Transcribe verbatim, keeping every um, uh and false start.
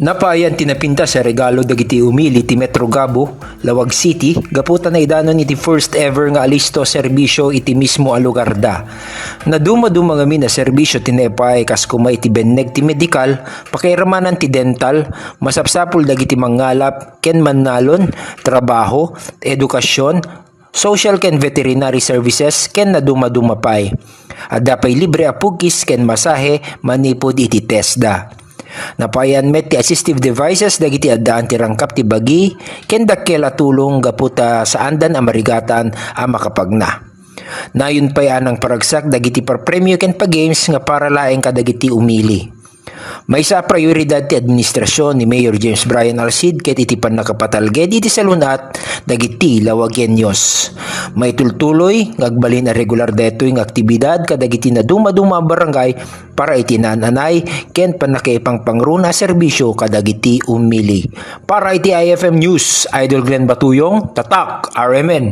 Napayan ti napintas a regalo dagiti umili ti Metro Gabo, Laoag City, gapu ta naidanon iti first ever nga alisto a serbisyo iti mismo a lugarda. Nadumaduma ngamin a serbisyo ti naipay kas koma iti benneg ti medikal, pakairamanan ti dental, masapsapul dagiti mangngalap ken mannalon, trabaho, edukasyon, social ken veterinary services ken nadumaduma pay. Adda pay libre a pugis ken masahe manipud iti TESDA. Napayan met ti assistive devices dagiti addaan ti rangkap ti bagi ken dakkel a tulong gapu ta saandan a marigatan a makapagna. Nayon pay a nangparagsak dagiti parpremio ken pagames nga para laeng kadagiti umili. Maysa a prioridad ti administrasyon ni Mayor James Brian Alcid ket iti pannakapatalged iti salun-at dagiti Laoageños. Maitultuloy nga agbalin a regular daytoy nga aktibidad kadagiti nadumaduma a barangay para iti naan-anay ken pannakaipangpangruna a serbisyo kadagiti umili. Para iti I F M News, Idol Glenn Batuyong, Tatak, R M N.